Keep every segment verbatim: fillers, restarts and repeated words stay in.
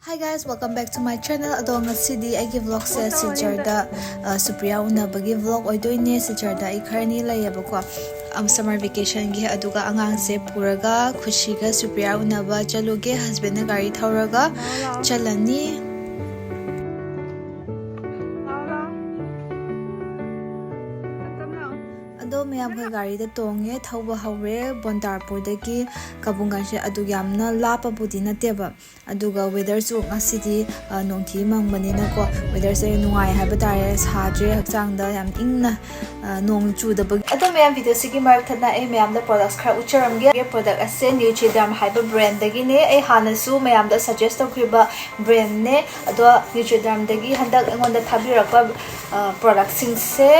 Hi guys, welcome back to my channel. ꯑꯗꯣ ꯉꯁꯤꯗꯤ ꯑꯩꯒꯤ vlogꯁꯦ ꯁꯤꯜꯆꯔꯗ ꯁꯨꯄ꯭ꯔꯤꯌꯥ ꯎꯅꯕꯒꯤ vlog ꯑꯣꯏꯗꯣꯏꯅꯦ꯫ ꯁꯤꯜꯆꯔꯗ ꯑꯩ ꯈꯔꯅꯤ ꯂꯩꯌꯦꯕꯀꯣ, summer vacationꯒꯤ꯫ ꯑꯗꯨꯒ ꯑꯉꯥꯡꯁꯦ ꯄꯨꯔꯒ ꯈꯨꯁꯤꯒ ꯁꯨꯄ꯭ꯔꯤꯌꯥ ꯎꯅꯕ ꯆꯠꯂꯨꯒꯦ꯫ Husbandꯅ ꯒꯥꯔꯤ ꯊꯧꯔꯒ ꯆꯠꯂꯅꯤ꯫ ꯑꯗꯣ ꯃꯌꯥꯝ ꯑꯩꯈꯣꯏ ꯒꯥꯔꯤꯗ ꯇꯣꯡꯉꯦ, ꯊꯧꯕ ꯍꯧꯔꯦ꯫ ꯕꯣꯟꯗꯥꯔꯄꯨꯔꯗꯒꯤ ꯀꯕꯨꯡꯒꯟꯁꯦ ꯑꯗꯨ ꯌꯥꯝꯅ ꯂꯥꯞꯄꯕꯨꯗꯤ ꯅꯠꯇꯦꯕ, ꯑꯗꯨꯒ weatherꯁꯨ ꯉꯁꯤꯗꯤ ꯅꯣꯡꯊꯤ ꯃꯪꯕꯅꯤꯅꯀꯣ, weatherꯁꯦ ꯅꯨꯡꯉꯥꯏ ꯍꯥꯏꯕ ꯇꯥꯔꯦ꯫ ꯁꯥꯗ꯭ꯔꯦ, ꯍꯛꯆꯥꯡꯗ ꯌꯥꯝ ꯏꯪꯅ ꯅꯣꯡ ꯆꯨꯗꯕꯒꯤ꯫ ꯑꯗꯣ ꯃꯌꯥꯝ, videoꯁꯤꯒꯤ ꯃꯔꯛ ꯊꯠꯅ ꯑꯩ ꯃꯌꯥꯝꯗ products ꯈꯔ ꯎꯠꯆꯔꯝꯒꯦ꯫ Product ꯑꯁꯦ Nutriderm ꯍꯥꯏꯕ brandꯗꯒꯤꯅꯦ꯫ ꯑꯩ ꯍꯥꯟꯅꯁꯨ ꯃꯌꯥꯝꯗ suggest ꯇꯧꯈꯤꯕ brandꯅꯦ꯫ ꯑꯗꯣ Nutridermꯗꯒꯤ ꯍꯟꯗꯛ ꯑꯩꯉꯣꯟꯗ ꯊꯥꯕꯤꯔꯛꯄ productꯁꯤꯡꯁꯦ,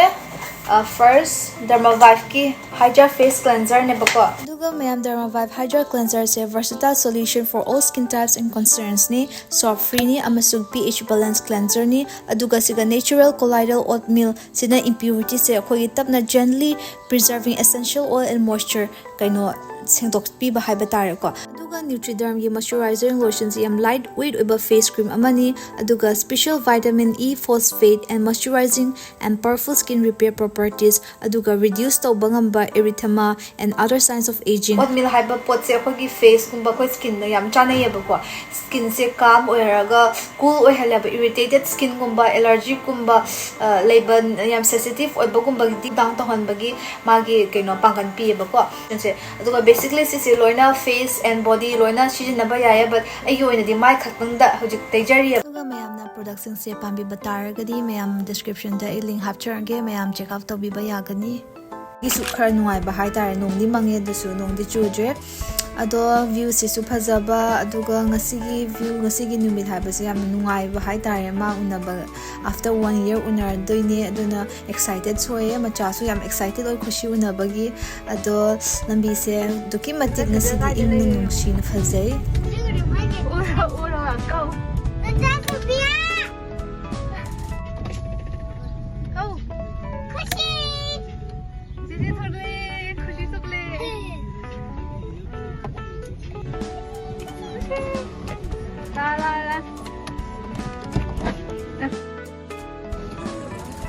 first Dermavivekꯤ Hydra Face Cleanserꯅꯦꯕꯀꯣ꯫ ꯑꯗꯨꯒ ꯃꯌꯥꯝ, Dermavive Hydra Cleanserꯁꯦ versatile solution for all skin types and concernsꯅꯤ, soap freeꯅꯤ ꯑꯃꯁꯨꯡ pH balance cleanserꯅꯤ꯫ ꯑꯗꯨꯒ ꯁꯤꯒ natural colloidal oatmeal ꯁꯤꯅ impurityꯁꯦ ꯑꯩꯈꯣꯏꯒꯤ ꯇꯞꯅ gently preserving essential oil and moisture ꯀꯩꯅꯣ ꯁꯦꯡꯗꯣꯛꯄꯤꯕ ꯍꯥꯏꯕ ꯇꯥꯔꯦꯀꯣ꯫ ꯑꯗꯨꯒ Nutridermꯒꯤ moisturizing lotionꯁꯦ ꯌꯥꯝ light weight ꯑꯣꯏꯕ face cream ꯑꯃꯅꯤ꯫ ꯑꯗꯨꯒ special vitamin E phosphate and moisturizing and powerful skin repair properties, ꯑꯗꯨꯒ reduce ꯇꯧꯕ ꯉꯝꯕ erythema and other signs of aging꯫ Oatmeal ꯍꯥꯏꯕ ꯄꯣꯠꯁꯦ ꯑꯩꯈꯣꯏꯒꯤ faceꯀꯨꯝꯕ, ꯑꯩꯈꯣꯏ skinꯗ ꯌꯥꯝ ꯆꯥꯅꯩꯌꯦꯕꯀꯣ꯫ Skinꯁꯦ calm ꯑꯣꯏꯔꯒ cool ꯑꯣꯏꯍꯜꯂꯦꯕ꯫ Irritated skinꯒꯨꯝꯕ, allergyꯒꯨꯝꯕ ꯂꯩꯕ, ꯌꯥꯝ sensitive ꯑꯣꯏꯕꯒꯨꯝꯕꯒꯤ down ꯇꯧꯍꯟꯕꯒꯤ ꯃꯥꯒꯤ ꯀꯩꯅꯣ ꯄꯥꯡꯒꯜ ꯄꯤꯌꯦꯕꯀꯣ꯫ ꯑꯗꯨꯒ basically ꯁꯤꯁꯦ ꯂꯣꯏꯅ face and body ꯂꯣꯏꯅ ꯁꯤꯖꯤꯟꯅꯕ ꯌꯥꯏꯌꯦ, but ꯑꯩꯒꯤ ꯑꯣꯏꯅꯗꯤ ꯃꯥꯏ ꯈꯛꯇꯪꯗ ꯍꯧꯖꯤꯛ ꯇꯩꯖꯔꯤꯌꯦ꯫ ꯑꯗꯨꯒ ꯃꯌꯥꯝꯅ productꯁꯤꯡꯁꯦ ꯄꯥꯝꯕꯤꯕ ꯇꯥꯔꯒꯗꯤ ꯃꯌꯥꯝ descriptionꯗ ꯑꯩ link ꯍꯥꯞꯆꯔꯝꯒꯦ, ꯃꯌꯥꯝ check out ꯇꯧꯕꯤꯕ ꯌꯥꯒꯅꯤ꯫ ꯁꯤꯁꯨ ꯈꯔ ꯅꯨꯡꯉꯥꯏꯕ ꯍꯥꯏꯇꯥꯔꯦ, ꯅꯣꯡꯗꯤ ꯃꯪꯉꯦ ꯑꯗꯨꯁꯨ ꯅꯣꯡꯗꯤ ꯆꯨꯗ꯭ꯔꯦ꯫ ꯑꯗꯣ viewꯁꯤꯁꯨ ꯐꯖꯕ, ꯑꯗꯨꯒ ꯉꯁꯤꯒꯤ view, ꯉꯁꯤꯒꯤ ꯅꯨꯃꯤꯠ ꯍꯥꯏꯕꯁꯦ ꯌꯥꯝꯅ ꯅꯨꯡꯉꯥꯏꯕ ꯍꯥꯏꯇꯥꯔꯦ꯫ ꯃꯥ ꯎꯅꯕ, after one year ꯎꯅꯔꯗꯣꯏꯅꯦ, ꯑꯗꯨꯅ excited ꯑꯣꯏꯌꯦ꯫ ꯃꯆꯥꯁꯨ ꯌꯥꯝ excited ꯑꯣꯏ ꯈꯨꯁꯤ ꯎꯅꯕꯒꯤ꯫ ꯑꯗꯣ ꯂꯝꯕꯤꯁꯦ ꯑꯗꯨꯛꯀꯤ ꯃꯇꯤꯛ ꯉꯁꯤꯗꯤ ꯏꯪꯅ ꯅꯨꯡꯁꯤꯅ ꯐꯖꯩ꯫ ꯂꯥ, ꯂꯥ, ꯂꯥ꯫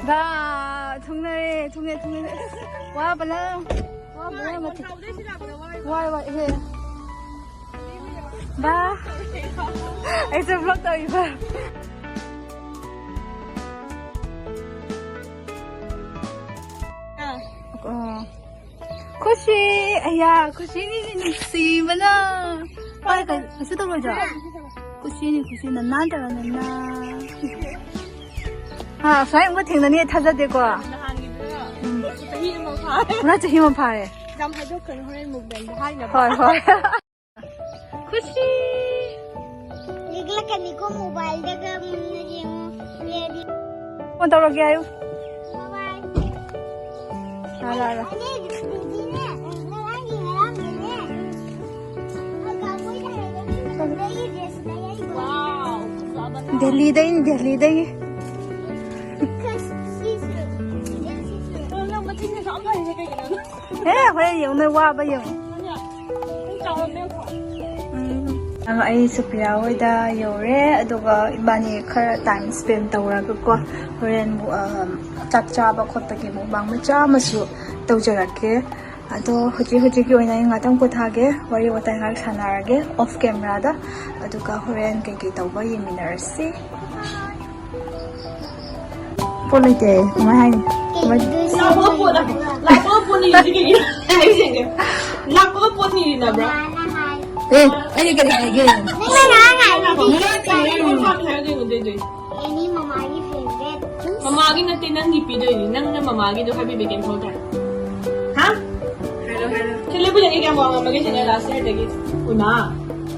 ꯕꯥ, ꯊꯨꯡꯅꯔꯦ, ꯊꯨꯡꯉꯦ, ꯊꯨꯡꯉꯦ꯫ ꯋꯥꯕꯅ, ꯋꯥꯕꯅ ꯃꯊꯤ-, ꯋꯥꯏ, ꯋꯥꯏ, ꯏꯍꯦ꯫ ꯕꯥ, ꯑꯩꯁꯨ vlog ꯇꯧꯔꯤꯕ꯫ ꯑꯣ꯫ ꯈꯨꯁꯤ, ꯑꯌꯥ, ꯈꯨꯁꯤꯅꯤꯅꯦ ꯅꯨꯡꯁꯤꯕꯅ꯫ ꯄꯥꯏ, ꯀꯩ, ꯀꯩꯁꯨ ꯇꯧꯔꯣꯏꯗ꯭ꯔꯣ? ꯈꯨꯁꯤꯅꯤ, ꯈꯨꯁꯤ, ꯅꯅꯥꯟ ꯇꯧꯔ ꯅꯅꯥꯟ꯫ ꯍꯥ, ꯁꯨꯃꯥꯏꯅ ꯑꯃꯨꯛꯀ ꯊꯦꯡꯅꯅꯤ ꯊꯥꯖꯗꯦꯀꯣ꯫ ꯅꯍꯥꯟꯒꯤꯗꯨꯅ ꯎꯝ꯫ ꯆꯍꯤ ꯑꯃ ꯐꯥꯔꯦ꯫ ꯄꯨꯔꯥ ꯆꯍꯤ ꯑꯃ ꯐꯥꯔꯦ꯫ ꯌꯥꯝ ꯍꯥꯏꯗꯣꯛꯀꯅꯨ, ꯍꯣꯔꯦꯟ ꯃꯨꯛꯕꯦꯡꯗ ꯍꯥꯏꯅꯕ꯫ ꯍꯣꯏ, ꯍꯣꯏ꯫ ꯈꯨꯁꯤ꯫ ꯂꯤꯛꯂꯛꯀꯅꯤꯀꯣ, mobileꯗꯒ ꯃꯨꯟꯅ ꯌꯦꯡꯉꯣ꯫ ꯐꯣꯟ ꯇꯧꯔꯛꯀꯦ ꯍꯥꯏꯌꯨ꯫ Bye bye꯫ ꯂꯥ, ꯂꯥ, ꯂꯥ꯫ ꯑꯅꯦ, ꯗꯤꯗꯤꯅꯦ, ꯉꯔꯥꯡꯒꯤ ꯉꯔꯥꯡꯒꯤꯅꯦ꯫ ꯍꯪꯒꯥꯝ ꯃꯣꯏ ꯊꯥꯏꯅꯗꯒꯤ ꯂꯩꯔꯤꯁꯦ ꯁꯤꯗ ꯂꯩꯕ꯫ Wow, ꯐꯖꯕꯅ꯫ ꯗꯦꯜꯂꯤꯗꯩꯅꯤ, ꯗꯦꯜꯂꯤꯗꯩ꯫ ꯁꯤꯁꯨ, ꯁꯤꯁꯨ꯫ ꯅꯪ ꯃꯆꯤꯟ ꯃꯌꯥꯝ ꯂꯩꯔꯤꯁꯦ ꯀꯩꯒꯤꯅꯣ? ꯑꯦ, ꯍꯣꯔꯦꯟ ꯌꯦꯡꯉꯨ, ꯅꯣꯏ ꯋꯥꯕ ꯌꯦꯡꯉꯨ꯫ ꯎꯝ꯫ ꯑꯩ ꯁꯨꯄ꯭ꯔꯤꯌꯥ ꯍꯣꯏꯗ ꯌꯧꯔꯦ, ꯑꯗꯨꯒ ꯏꯕꯥꯅꯤ ꯈꯔ time spend ꯇꯧꯔꯒꯀꯣ, ꯍꯣꯔꯦꯟ, ꯑ, ꯆꯥꯛ ꯆꯥꯕ ꯈꯣꯠꯄꯒꯤ mukbang ꯃꯆꯥ ꯑꯃꯁꯨ ꯇꯧꯖꯔꯛꯀꯦ꯫ ꯑꯗꯣ ꯍꯧꯖꯤꯛ ꯍꯧꯖꯤꯛꯀꯤ ꯑꯣꯏꯅ ꯑꯩ ꯉꯥꯛꯇꯪ ꯄꯣꯊꯥꯒꯦ, ꯋꯥꯔꯤ ꯋꯥꯇꯥꯏ ꯉꯥꯏꯍꯥꯛ ꯁꯥꯟꯅꯔꯒꯦ off cameraꯗ, ꯑꯗꯨꯒ ꯍꯣꯔꯦꯟ ꯀꯩꯀꯩ ꯇꯧꯕ ꯌꯦꯡꯃꯤꯟꯅꯔꯁꯤ꯫ ꯄꯣꯠ ꯂꯩꯇꯦ꯫ ꯀꯃꯥꯏ ꯍꯥꯏꯅꯤ? ꯀꯃꯥꯏ- ꯂꯥꯛꯄꯒ ꯄꯣꯠ, ꯂꯥꯛꯄꯒ ꯄꯣꯠ ꯅꯤꯔꯤꯁꯤ ꯀꯩꯒꯤꯅꯣ? ꯑꯩ ꯌꯦꯡꯒꯦ꯫ ꯂꯥꯛꯄꯒ ꯄꯣꯠ ꯅꯤꯔꯤꯅꯕ꯭ꯔꯥ? ꯑꯦ, ꯑꯩꯅ ꯀꯔꯤ ꯍꯥꯏꯒꯦ? ꯅꯪꯅ ꯉꯔꯥꯡ ꯍꯥꯏꯕꯗꯤ ꯉꯔꯥꯡ ꯍꯥꯏꯔꯒ ꯌꯦꯡꯉꯨꯗꯣꯏꯗꯣꯏ꯫ ꯑꯦꯅꯤ ꯃꯃꯥꯒꯤ favourite꯫ ꯃꯃꯥꯒꯤ ꯅꯠꯇꯦ, ꯅꯪꯒꯤ ꯄꯤꯗꯣꯏꯅꯤ꯫ ꯅꯪꯅ ꯃꯃꯥꯒꯤꯗꯣ ꯍꯥꯏꯕꯤꯕ ꯀꯩꯝ ꯊꯧꯗ꯭ꯔꯦ꯫ ꯍꯥ? ꯍꯥꯏꯔꯣ, ꯍꯥꯏꯔꯣ꯫ ꯁꯤ ꯂꯦꯞꯄꯨꯅꯦ, ꯑꯩ ꯀꯌꯥꯝ ꯋꯥꯡꯉꯝꯃꯒꯦ ꯁꯤꯅꯦ last yearꯗꯒꯤ꯫ ꯎꯅꯥ꯫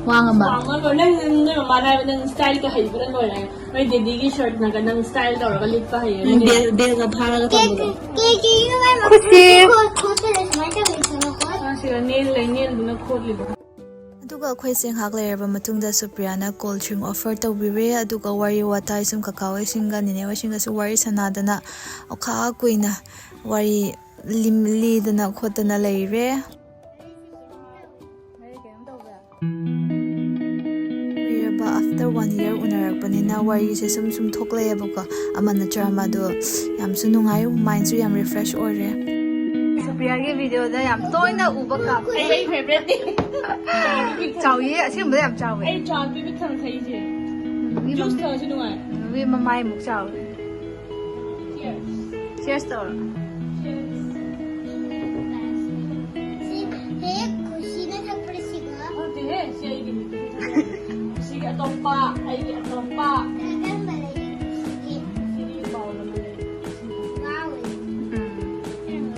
ꯋꯥꯡꯉꯝꯕ? ꯋꯥꯡꯃꯜꯂꯣꯏ꯫ ꯅꯪ, ꯅꯣꯏ ꯃꯃꯥꯅ ꯍꯥꯏꯕ ꯅꯪ styleꯒ ꯍꯩꯕꯅ ꯂꯣꯏꯔꯦ꯫ ꯅꯣꯏ daddyꯒꯤ shirtꯅꯒ ꯅꯪ style ꯇꯧꯔꯒ ꯂꯤꯠꯄ ꯍꯩꯌꯦ꯫ ꯎꯝ, belt, beltꯒ ꯐꯥꯔꯒ ꯊꯝꯕꯗꯣ꯫ ꯀꯦ-, ꯀꯦ-, ꯀꯦ-, ꯀꯦ-, ꯀꯦ-, ꯈꯨꯠꯁꯤ꯫ ꯈꯣꯠ-, ꯈꯣꯠꯄꯗ ꯁꯨꯃꯥꯏꯅ ꯇꯧꯔꯤꯁꯤꯅꯀꯣ꯫ ꯑ, ꯁꯤꯗ nail ꯂꯩ, nailꯗꯨꯅ ꯈꯣꯠꯂꯤꯕ꯫ ꯑꯗꯨꯒ ꯑꯩꯈꯣꯏꯁꯦ ꯉꯥꯏꯍꯥꯛ ꯂꯩꯔꯕ ꯃꯇꯨꯡꯗ ꯁꯨꯄ꯭ꯔꯤꯌꯥꯅ cold drink offer ꯇꯧꯕꯤꯔꯦ꯫ ꯑꯗꯨꯒ ꯋꯥꯔꯤ ꯋꯥꯇꯥꯏ ꯁꯨꯝ ꯀꯀꯥ ꯍꯣꯏꯁꯤꯡꯒ ꯅꯦꯅꯦ ꯍꯣꯏꯁꯤꯡꯒꯁꯨ ꯋꯥꯔꯤ ꯁꯥꯟꯅꯗꯅ ꯑꯣꯈꯥ ꯀꯨꯏꯅ ꯋꯥꯔꯤ ꯂꯤꯝ-, ꯂꯤꯗꯅ ꯈꯣꯠꯇꯅ ꯂꯩꯔꯦ꯫ ꯀꯨꯏꯔꯕ One year ꯎꯅꯔꯛꯄꯅꯤꯅ ꯋꯥꯔꯤꯁꯦ ꯁꯨꯝ ꯁꯨꯝ ꯊꯣꯛꯂꯛꯑꯦꯕꯀꯣ꯫ ꯑꯃ ꯅꯠꯇ꯭ꯔ ꯑꯃ꯫ ꯑꯗꯣ ꯌꯥꯝꯁꯨ ꯅꯨꯡꯉꯥꯏ, mindꯁꯨ ꯌꯥꯝ refresh ꯑꯣꯏꯔꯦ꯫ ꯁꯨꯄ꯭ꯔꯤꯌꯥꯒꯤ videoꯗ ꯌꯥꯝ ꯇꯣꯏꯅ ꯎꯕ cup꯫ ꯑꯩ favouriteꯅꯤ꯫ ꯆꯥꯎꯏꯌꯦ, ꯑꯁꯦꯡꯕꯗ ꯌꯥꯝ ꯆꯥꯎꯋꯦ꯫ ꯑꯩ ꯆꯥ ꯄꯤꯕ ꯊꯪ ꯊꯛꯏꯁꯦ꯫ ꯃꯤ juice ꯃꯝ-, ꯊꯛꯑꯁꯨ ꯅꯨꯡꯉꯥꯏ꯫ ꯃꯤ ꯃꯃꯥꯏꯃꯨꯛ ꯆꯥꯎꯋꯦ꯫ Cheers꯫ Cheers ꯇꯧꯔꯣ꯫ Cheers꯫ ꯁꯤ ꯍꯦꯛ ꯈꯨꯁꯤꯅ ꯊꯛꯄ꯭ꯔꯥ ꯁꯤꯒ? ꯅꯠꯇꯦꯍꯦ, ꯁꯤ ꯑꯩꯒꯤ ꯃꯤꯠꯇ ꯊꯛꯄ ꯌꯥꯗꯦ꯫ ꯁꯤꯒꯤ ꯑꯇꯣꯞꯄ, ꯑꯩꯒꯤ ꯑꯇꯣꯞꯄ꯫ ꯀꯔꯝꯕ ꯂꯩꯒꯦ ꯈꯨꯁꯤꯒꯤ? ꯁꯤꯒꯤ bowl ꯑꯃ ꯂꯩ꯫ Wow꯫ ꯎꯝ꯫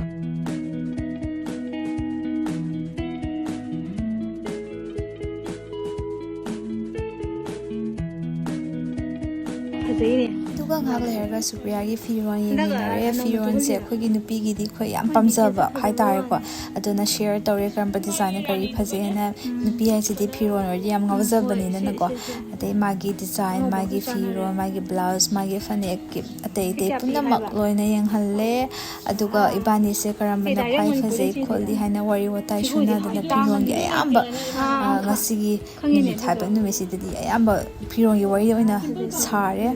ꯐꯖꯩꯅꯦ꯫ ꯑꯗꯨꯒ ꯉꯥꯏꯍꯥꯛ ꯂꯩꯔꯒ ꯁꯨꯄ꯭ꯔꯤꯌꯥꯒꯤ ꯐꯤꯔꯣꯜ ꯌꯦꯡꯃꯤꯟꯅꯔꯦ꯫ ꯐꯤꯔꯣꯜꯁꯦ ꯑꯩꯈꯣꯏꯒꯤ ꯅꯨꯄꯤꯒꯤꯗꯤ ꯑꯩꯈꯣꯏ ꯌꯥꯝ ꯄꯥꯝꯖꯕ ꯍꯥꯏꯇꯥꯔꯦꯀꯣ꯫ ꯑꯗꯨꯅ share ꯇꯧꯔꯦ ꯀꯔꯝꯕ designꯅ ꯀꯔꯤ ꯐꯖꯩꯅ꯫ ꯅꯨꯄꯤ ꯍꯥꯏꯁꯤꯗꯤ ꯐꯤꯔꯣꯜ ꯑꯣꯏꯔꯗꯤ ꯌꯥꯝ ꯉꯥꯎꯖꯕꯅꯤꯅꯀꯣ꯫ ꯑꯗꯩ ꯃꯥꯒꯤ design, ꯃꯥꯒꯤ ꯐꯤꯔꯣꯜ, ꯃꯥꯒꯤ blouse, ꯃꯥꯒꯤ ꯐꯅꯦꯛꯀꯤ ꯑꯇꯩ ꯑꯇꯩ ꯄꯨꯝꯅꯃꯛ ꯂꯣꯏꯅ ꯌꯦꯡꯍꯜꯂꯦ꯫ ꯑꯗꯨꯒ ꯏꯕꯥꯅꯤꯁꯦ ꯀꯔꯝꯕꯅ ꯈ꯭ꯋꯥꯏ ꯐꯖꯩ ꯈꯣꯠꯂꯤ ꯍꯥꯏꯅ ꯋꯥꯔꯤ ꯋꯥꯇꯥꯏ ꯁꯤꯒꯤ ꯑꯣꯏꯅ ꯁꯥꯕ ꯁꯥꯕ ꯑꯌꯥꯝꯕ, ꯑꯥ, ꯉꯁꯤꯒꯤ ꯈꯪꯉꯤꯅꯦ ꯅꯨꯃꯤꯠ ꯍꯥꯏꯕ ꯑꯗꯨꯗꯣ꯫ ꯅꯨꯃꯤꯠꯁꯤꯗꯗꯤ ꯑꯌꯥꯝꯕ ꯐꯤꯔꯣꯜꯒꯤ ꯋꯥꯔꯤ ꯑꯣꯏꯅ ꯁꯥꯔꯦ꯫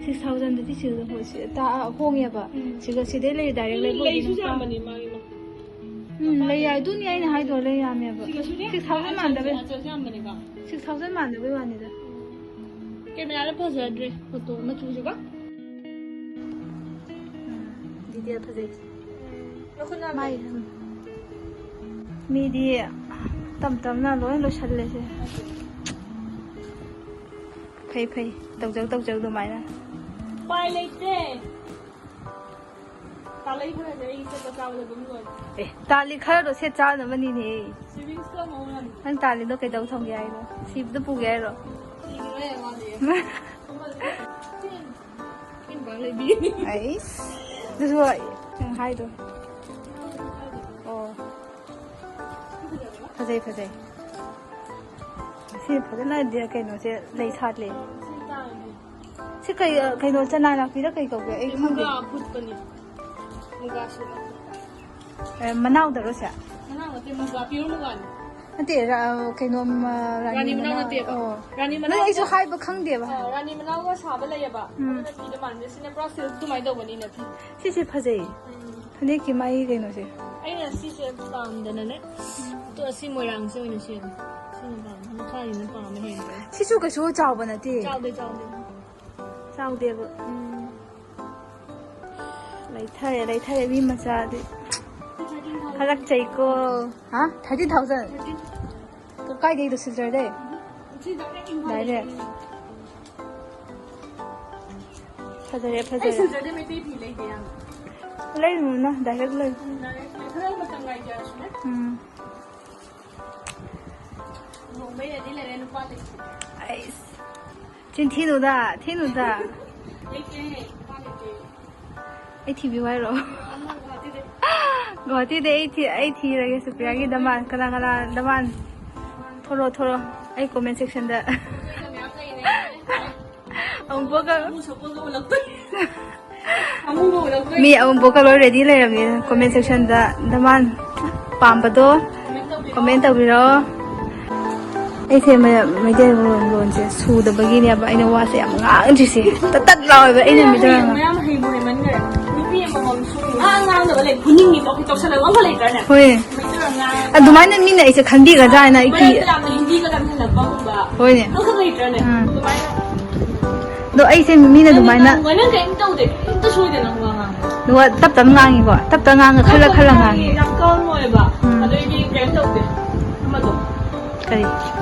Six thousandꯗꯗꯤ ꯁꯤꯗ ꯍꯣꯏ, ꯁꯤ ꯇꯥ-, ꯍꯣꯡꯉꯦꯕ꯫ ꯎꯝ꯫ ꯁꯤꯒ ꯁꯤꯗꯩ ꯂꯩ, direct ꯂꯩꯕ ꯂꯩꯁꯨ ꯑꯣꯏꯗꯤ ꯌꯥꯝꯕꯅꯤ ꯃꯥꯒꯤ ꯃꯥ-, ꯎꯝ, ꯂꯩ ꯌꯥꯏ꯫ ꯑꯗꯨꯅꯤ ꯑꯩꯅ ꯍꯥꯏꯗꯣ, ꯂꯩ ꯌꯥꯝꯃꯦꯕ꯫ ꯁꯤꯒꯁꯨꯅꯦ, six thousand ꯃꯥꯟꯗꯕꯩ꯫ ꯑꯆꯧꯕꯁꯨ ꯌꯥꯝꯕꯅꯤꯀꯣ꯫ Six thousand ꯃꯥꯟꯗꯕꯩ ꯋꯥꯅꯤꯗ꯫ Cameraꯗ ꯐꯖꯗ꯭ꯔꯦ, photo ꯃꯆꯨꯁꯤꯀꯣ꯫ ꯎꯝ, detail ꯐꯖꯩ꯫ ꯃꯥꯏ, ꯎꯝ꯫ ꯃꯤꯗꯤ ꯇꯞ ꯇꯞꯅ ꯂꯣꯏ ꯂꯣꯏꯁꯜꯂꯦꯁꯦ꯫ ꯐꯩ, ꯐꯩ꯫ ꯇꯧꯖꯧ, ꯇꯧꯖꯧ ꯑꯗꯨꯃꯥꯏꯅ꯫ ꯎꯄꯥꯏ ꯂꯩꯇꯦ꯫ ꯇꯥꯜꯂꯛꯏ ꯈꯔꯁꯦ ꯑꯩ ꯆꯠꯄ ꯆꯥꯕꯗ ꯑꯗꯨꯝ ꯂꯣꯏ꯫ ꯑꯦ, ꯇꯥꯜꯂꯤ ꯈꯔꯗꯣ ꯁꯦꯠ ꯆꯥꯅꯕꯅꯤꯅꯦ꯫ Savingsꯀ ꯃꯑꯣꯡ ꯌꯥꯝ ꯁꯤꯕꯗ ꯄꯨꯒꯦ ꯍꯥꯏꯔꯣ? ꯁꯤꯕ ꯌꯥꯝ ꯋꯥꯠꯂꯤꯌꯦ꯫ ꯑꯩꯁ, ꯑꯗꯨꯁꯨ ꯅꯪ ꯍꯥꯏꯗꯣ꯫ ꯑꯣ꯫ ꯐꯖꯩ, ꯐꯖꯩ꯫ ꯁꯤ ꯐꯖꯅ ꯗꯤ-, ꯀꯩꯅꯣꯁꯦ ꯂꯩ ꯁꯥꯠꯂꯦ꯫ ꯁꯤ ꯀꯩ, ꯀꯩꯅꯣ, ꯆꯅꯥ ꯅꯥꯄꯤꯔ ꯀꯩ ꯀꯧꯒꯦ? ꯑꯩ ꯈꯪꯗꯦ꯫ ꯃꯨꯒꯥ ꯐꯨꯠꯄꯅꯤ꯫ ꯃꯨꯒꯥ ꯁꯨꯠ꯫ ꯑꯦ, ꯃꯅꯥꯎꯗꯔꯣ ꯁꯦ? ꯃꯅꯥꯎ ꯅꯠꯇꯦ, ꯃꯨꯒꯥ, pure ꯃꯨꯒꯥꯅꯤ꯫ ꯅꯠꯇꯦ, ꯔꯥ-, ꯀꯩꯅꯣꯝ, ꯑ, ꯔꯥꯅꯤ ꯔꯥꯅꯤ ꯃꯅꯥꯎ ꯃꯅꯥꯎ, ꯅꯠꯇꯦꯕ꯫ ꯑꯣ꯫ ꯔꯥꯅꯤ ꯅꯠꯇꯦ, ꯃꯅꯥꯎ ꯑꯩꯁꯨ ꯅꯠꯇꯦ꯫ ꯍꯥꯏꯕ ꯈꯪꯗꯦꯕ꯫ ꯑ, ꯔꯥꯅꯤ ꯃꯅꯥꯎꯒ ꯁꯥꯕ ꯂꯩꯌꯦꯕ꯫ ꯎꯝ꯫ ꯑꯗꯨꯅ ꯐꯤꯗ ꯃꯥꯟꯕ꯫ ꯁꯤꯅ ꯄꯨꯔꯥ ꯁꯤꯜꯛ ꯑꯗꯨꯃꯥꯏꯅ ꯇꯧꯕꯅꯤꯅ ꯐꯤ꯫ ꯁꯤꯁꯦ ꯐꯖꯩ꯫ ꯎꯝ꯫ ꯐꯅꯦꯛꯀꯤ ꯃꯥꯒꯤ ꯀꯩꯅꯣꯁꯦ꯫ ꯑꯩꯅ ꯁꯤꯁꯦ ꯄꯥꯝꯗꯅꯅꯦ꯫ ꯑꯗꯣ ꯑꯁꯤ ꯃꯣꯏꯔꯥꯡꯁꯦ ꯑꯣꯏꯅ ꯁꯦꯠꯂꯦ꯫ ꯁꯤꯅ ꯄꯥꯝꯃꯦ꯫ ꯃꯈꯥꯒꯤꯅ ꯄꯥꯝꯕ ꯍꯦꯟꯕ꯫ ꯁꯤꯁꯨ ꯀꯩꯁꯨ ꯆꯥꯎꯕ ꯅꯠꯇꯦ꯫ ꯆꯥꯎꯗꯦ, ꯆꯥꯎꯗꯦ꯫ ꯆꯥꯎꯗꯦꯕ꯫ ꯎꯝ꯫ ꯂꯩꯊꯔꯦ, ꯂꯩꯊꯔꯦ ꯃꯤ ꯃꯆꯥꯗꯤ꯫ ꯍꯜꯂꯛꯆꯩꯀꯣ꯫ ꯍꯥ? Thirty thousand? ꯀꯥꯏꯗꯩꯗꯣ, ꯁꯤꯜꯆꯔꯗꯩ? Direct? ꯐꯖꯔꯦ, ꯑꯩ ꯐꯖꯔꯦ꯫ ꯁꯤꯜꯆꯔꯗꯩ ꯃꯩꯇꯩ ꯐꯤ ꯂꯩꯗꯦ ꯌꯥꯝ꯫ ꯂꯩꯔꯨꯅꯨ, direct ꯂꯩ꯫ ꯎꯝ, direct ꯂꯩ꯫ ꯈꯔ ꯃꯇꯝ ꯉꯥꯏꯖꯔꯁꯨꯅꯦ꯫ ꯎꯝ꯫ ꯂꯨꯍꯣꯡꯕꯩ ready ꯂꯩꯔꯦ, ꯅꯨꯄꯥ ꯂꯩꯇꯦ꯫ ꯑꯩꯁ꯫ ꯆꯤꯟꯊꯤꯅꯨꯗ, ꯊꯤꯅꯨꯗ꯫ ꯂꯩꯇꯦ, ꯅꯨꯄꯥ ꯂꯩꯇꯦ꯫ ꯑꯩ ꯊꯤꯕꯤꯌꯨ ꯍꯥꯏꯔꯣ? ꯑꯃ ꯒꯨꯍꯥꯇꯤꯗꯩ꯫ ꯒꯨꯍꯥꯇꯤꯗꯩ ꯑꯩ ꯊꯤ-, ꯑꯩ ꯊꯤꯔꯒꯦ ꯁꯨꯄ꯭ꯔꯤꯌꯥꯒꯤ ꯗꯃꯥꯟ꯫ ꯀꯅꯥ ꯀꯅꯥ ꯗꯃꯥꯟ? ꯊꯣꯔꯣ, ꯊꯣꯔꯣ꯫ ꯑꯩ comment sectionꯗ꯫ ꯑꯩꯒ ꯃꯌꯥꯝ ꯂꯩꯔꯦ꯫ ꯑꯃꯨꯕꯒ꯫ ꯑꯃꯨ ꯁꯛꯄꯒ ꯎꯠꯂꯛꯇꯣꯏ꯫ ꯑꯃꯨꯕ ꯎꯠꯂꯛꯇꯣꯏ꯫ ꯃꯤ ꯑꯃꯨꯕꯒ ꯂꯣꯏ ready ꯂꯩꯔꯕꯅꯤ comment sectionꯗ꯫ ꯗꯃꯥꯟ ꯄꯥꯝꯕꯗꯣ comment ꯇꯧꯕꯤꯔꯣ꯫ ꯑꯩꯁꯦ ꯃ-, ꯃꯩꯇꯩꯂꯣꯟ ꯂꯣꯟꯁꯦ ꯁꯨꯗꯕꯒꯤꯅꯦꯕ ꯑꯩꯅ ꯋꯥꯁꯦ ꯌꯥꯝ ꯉꯥꯡꯗ꯭ꯔꯤꯁꯦ꯫ ꯇꯠ ꯇꯠ ꯂꯥꯎꯋꯦꯕ ꯑꯩꯅ ꯃꯌꯥꯝ ꯃꯩꯇꯩꯂꯣꯟ ꯍꯩ-, ꯉꯥꯡ-, ꯃꯌꯥꯝ ꯍꯩꯕꯨ ꯍꯩꯃꯟꯈ꯭ꯔꯦ꯫ ꯅꯨꯄꯤ ꯑꯃꯃꯝ ꯁꯨꯝ ꯉꯥꯡ ꯉꯥꯡꯗꯕ ꯂꯩ, ꯐꯨꯅꯤꯡꯉꯤꯕ ꯑꯩꯈꯣꯏ ꯇꯧꯁꯜꯂꯒ ꯑꯝꯐꯥꯎ ꯂꯩꯇ꯭ꯔꯅꯦ? ꯍꯣꯏ꯫ ꯃꯩꯇꯩꯂꯣꯟ ꯉꯥꯡ-, ꯑꯗꯨꯃꯥꯏꯅ ꯃꯤꯅ ꯑꯩꯁꯦ ꯈꯟꯕꯤꯒꯗ꯭ꯔꯥ ꯍꯥꯏꯅ ꯑꯩ ꯀꯤ-, ꯃꯔꯛꯇ ꯌꯥꯝꯅ ꯍꯤꯟꯗꯤꯒ ꯇꯝꯁꯤꯜꯂꯛꯄꯒꯨꯝꯕ꯫ ꯍꯣꯏꯅꯦ꯫ ꯑꯝꯈꯛ ꯂꯩꯇ꯭ꯔꯅꯦ? ꯎꯝ꯫ ꯑꯗꯨꯃꯥꯏꯅ꯫ ꯑꯗꯣ ꯑꯩꯁꯦ ꯃꯤꯅ ꯅꯪꯗꯤ ꯑꯗꯨꯃꯥꯏꯅ ꯉꯥꯡꯕ, ꯅꯪ ꯀꯔꯤꯝ ꯇꯧꯗꯦ, ꯀꯔꯤꯝꯇ ꯁꯣꯏꯗꯦ ꯅꯪ ꯋꯥ ꯉꯥꯡꯕ꯫ ꯑꯗꯨꯒ ꯇꯞ ꯇꯞ ꯉꯥꯡꯉꯤꯀꯣ, ꯇꯞ ꯇꯞ ꯉꯥꯡꯉ ꯈꯜꯂ ꯈꯜꯂ ꯉꯥꯡꯉꯤ꯫ ꯌꯥꯝ calm ꯑꯣꯏꯕ꯫ ꯎꯝ꯫ ꯑꯗꯩꯗꯤ ꯀꯩꯝ ꯇꯧꯗꯦ꯫ ꯑꯃꯗꯣ꯫ ꯀꯔꯤ?